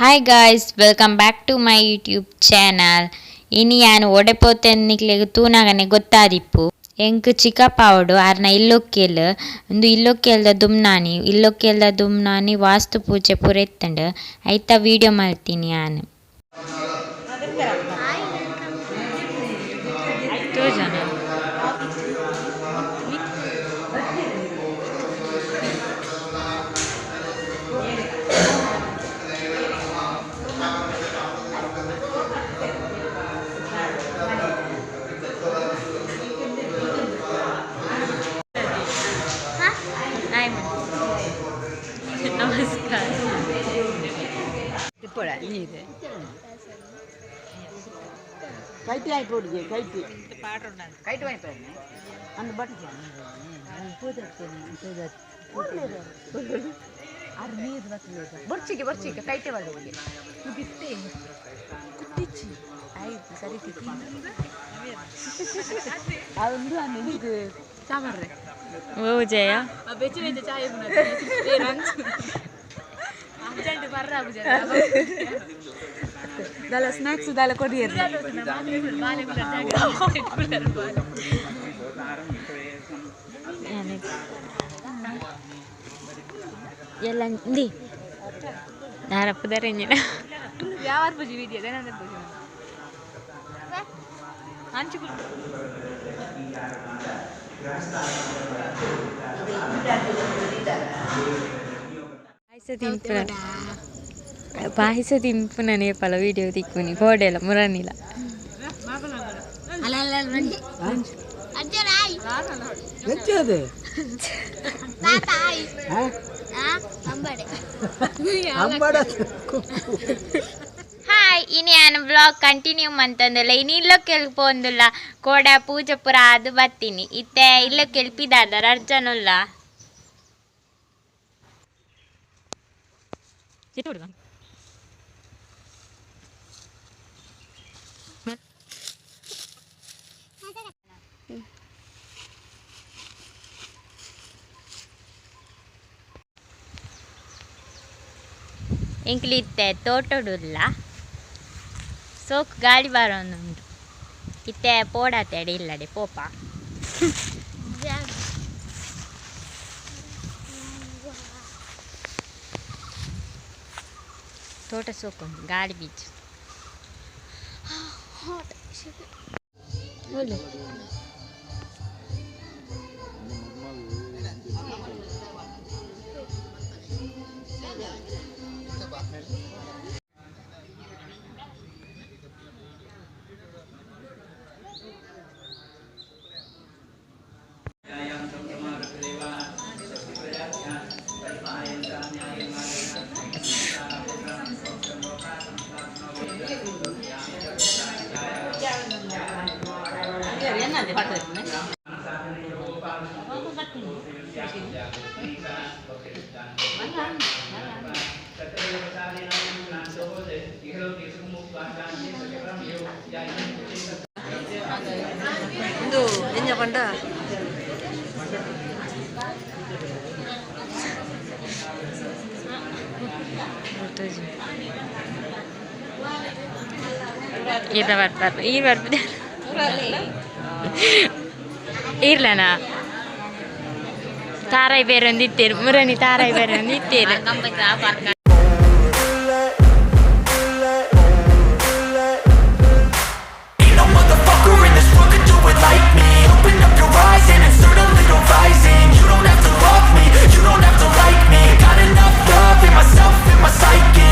Hi guys, welcome back to my YouTube channel. ಇನಿ ಯಾನ್ ಒಡೆಪೋತೆನ್ ನಿಕ್ಲೆಗ್ ತೂನಗನೆ ಗೊತ್ತಾದಿಪ್ಪು. ಎಂಕ್ ಚಿಕ್ಕಪ್ಪಾವಡು ಆರ್ನ ಇಲ್ಲೊಕ್ಕೆಲ್ ಉಂದು ಇಲ್ಲೊಕ್ಕೆಲ್ದ ದುಮ್ನಾನಿ ಇಲ್ಲೊಕ್ಕೆಲ್ದ ದುಮ್ನಾನಿ ವಾಸ್ತು ಪೂಜೆ ಪೂರ ಇತ್ತುಂಡು ಐತ ವೀಡಿಯೋ ಮಲ್ತೀನಿ ಯಾನ್. ತೋಜನ ನಮಸ್ಕಾರ. ಕೈಟಿ ಆಯ್ತು ಹುಡುಗಿ ಕೈಟಿ ಕೈಟಿ ಅಂದ್ ಬಟ್ ಬೊರ್ಚಿಗೆ ಬೊರ್ಚಿಗೆ ಕೈಟೆ ಬಾಡುಗೆ ಕುತ್ತಿಚ್ಚಿ ಆಯ್ತು ಸರಿ. ಅದೊಂದು ಇದು ಚಾಮರ್ರೆ. ಓ ಜಯ. ಬೆಚ್ಚ ಬೆಚ್ಚ ಚಾಯ್ ದಾಲ ಸ್ನ್ಯಾಕ್ಸ್ ದಾಲ ಕೊಡಿಯರ್. ಎಲ್ಲ ಇಂದಿ ನಾರಪ್ಪದರೆಂಜಿನ ಯಾವ ಪೂಜೆ ವಿದ್ಯೆ ಪೂಜೆ ಅಂಚು. ಪಾಯಸ ತಿನ್ಪುನ ಪಾಯಸ ತಿನ್ಪುನನೇ ಪಲ ವೀಡಿಯೋ ತಿಕ್ಕುನಿ ಕೋಡೆಲ್ಲ ಮುರನಿಲ್ಲ. ಎಂಚದು ಅಂಬಡ. ಹಾಯ್, ಇನಿ ಯಾನ್ ಬ್ಲಾಗ್ ಕಂಟಿನ್ಯೂ ಮಂತಂದುಲ್ಲ. ಇನಿ ಇಲ್ಲೊಕ್ಕೆಲ್ ಪೋಂದುಲ್ಲ, ಕೋಡ ಪೂಜೆ ಪೂರ ಅದು ಬತ್ತೀನಿ. ಇತ್ತೆ ಇಲ್ಲೊಕ್ಕೆಲ್ ಪಿದಾದರ್ ಅರ್ಜನುಲ್ಲ. ಎಂಕ್ಲು ಇತ್ತೆ ತೋಟೊಡುಲ್ಲ, ಸೋಕು ಗಾಳಿ ಬಾರೊಂದುಂಡು. ಇತ್ತೆ ಪೋಡಾತೆಡೆ ಇಲ್ಲಡೆ ಪೋಪ. ತೋಟ ಸೋಕುಂಡು ಗಾಳಿ ಬೀಚ್. ಒಂದು ಎಂಜ ಪಂಡ. ಈರ್ಲ ಬರ್ತಾರೆ, ಈರ್ ಬರ್ಪುಜ ಈರ್ಲನಾ? ತಾರಾಯಿ ಬೇರೆ ಒಂದು ಇತ್ತೇರು ಮುರಣಿ ತಾರಾಯಿ ಬೇರೆ ಒಂದು ಇತ್ತೇರು. Ain't no motherfucker in this world could do it like me. Open up your eyes and insert a little rising. You don't have to love me, you don't have to like me. Got enough love in myself, in my psyche.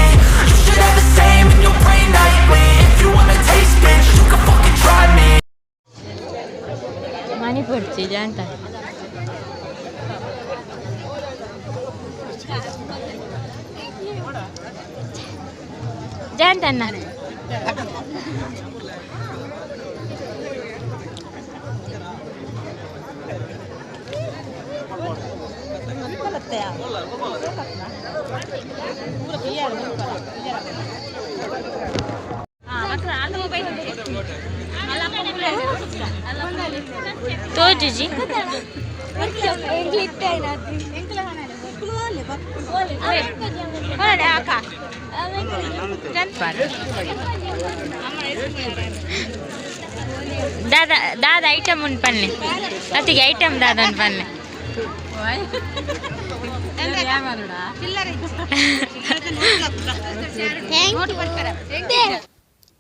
You should have the same in your brain nightly. If you wanna taste, bitch, you can fucking try me. ಮಣಿ ಪೊಡ್ಚಿ ಜಾಂತ ಜಾಂತಣ್ಣ. ತೋಜುಜಿ. ದಾದಾ ದಾದಾ item ಉಂಟು ಪನ್ನೆ ಅತ್ತಿಗೆ item ದಾದ ಉಂಟು ಪನ್ನೆ.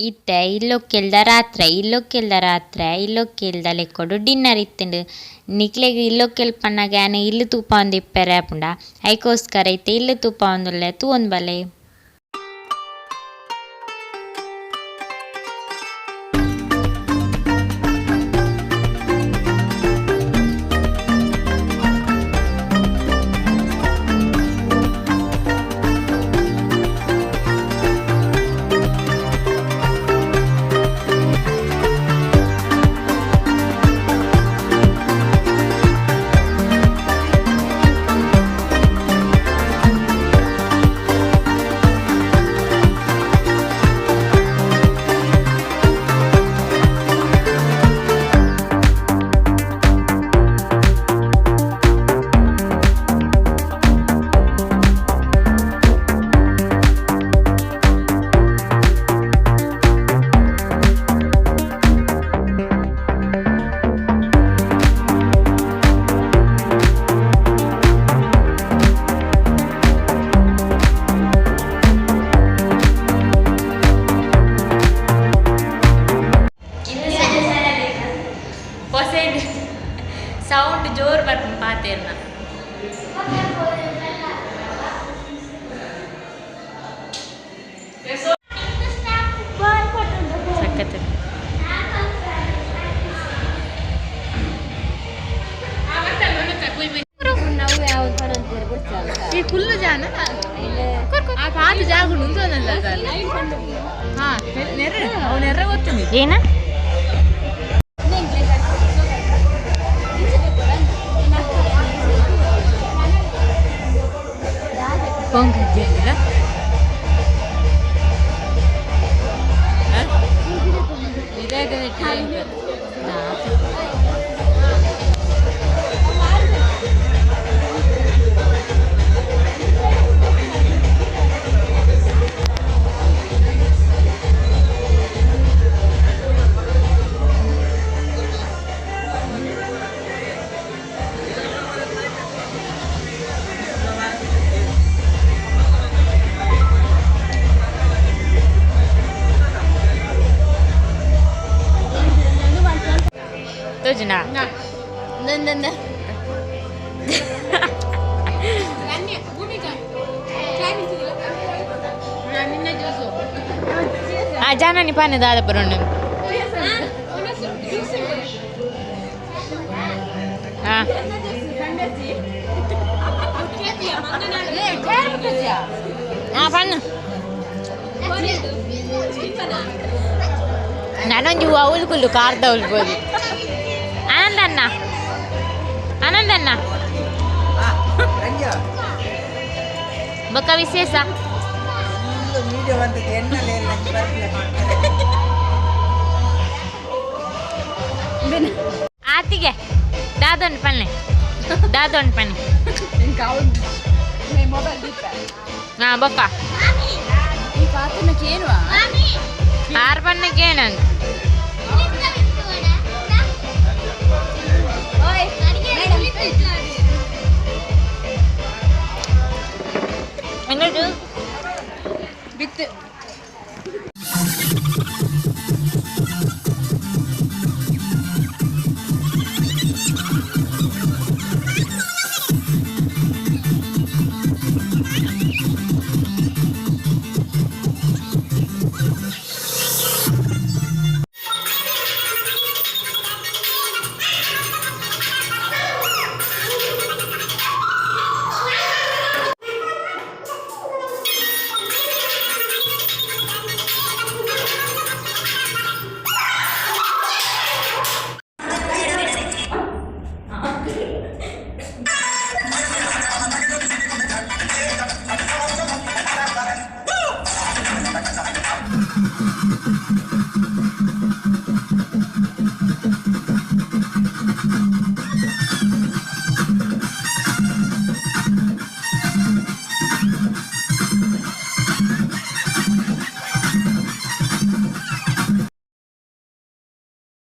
ಇತ್ತೆ ಇಲ್ಲೊಕ್ಕೆಲ್ದ ರಾತ್ರೆ ಇಲ್ಲೊಕ್ಕೆಲ್ದ ರಾತ್ರೆ ಇಲ್ಲೊಕ್ಕೆಲ್ದ ಲೆಕ್ಕೊಡು dinner ಇತ್ತುಂಡು. ನಿಕ್ಲೆಗ್ ಇಲ್ಲೊಕ್ಕೆಲ್ ಪನ್ನಗ ಯಾನ್ ಇಲ್ಲು ತೂಪ ಒಂದು ಇಪ್ಪೆರೆ ಆಪುಂಡ ಐಕೋಸ್ಕರ ಇತ್ತೆ ಇಲ್ಲು ತೂಪ ಒಂದುಲ್ಲೆ ತೂವೊಂದು ಬಲೆ. ಸೌಂಡ್ ಜೋರು ಬರ್ಪುಂಡು ಪಾತೆರ್ನ. ಸಖತ್. ಈ ಕುಲ್ಲು ಜಾನ ಆ ಪಾತು ಜಾಗ ಉಂಟು ಹಾ ನೆರ್ರೆ ಅವು ನೆರ್ರೆ ಗೊತ್ತುಂಡು. ಏನ ಪೊಂಗಜ್ಜಿಲ್ಲ ತೋಜುನಾ? ಆ ಜಾನನಿ ಪಾನೆ ದಾದ ಬರೋಣ. ಹಾ ಹಾ ಪಣ್ಣು ನಾನೊಂಜಿ ಅವಳು ಕುಲ್ಲು ಕಾರ್ದ ಉಲ್ಬೋದು. ಆನಂದಣ್ಣ ಆನಂದಣ್ಣ ಬೊಕ್ಕ ವಿಶೇಷ ಆತಿಗೆ ದಾದೊಂದು ಪನ್ನೆ ದಾದೊಂದು ಪನ್ನೆ. ಹಾ ಬೊಕ್ಕ ಆರು ಪನ್ನಕ್ಕೆ ಏನಂತ ಬಿತ್ತು.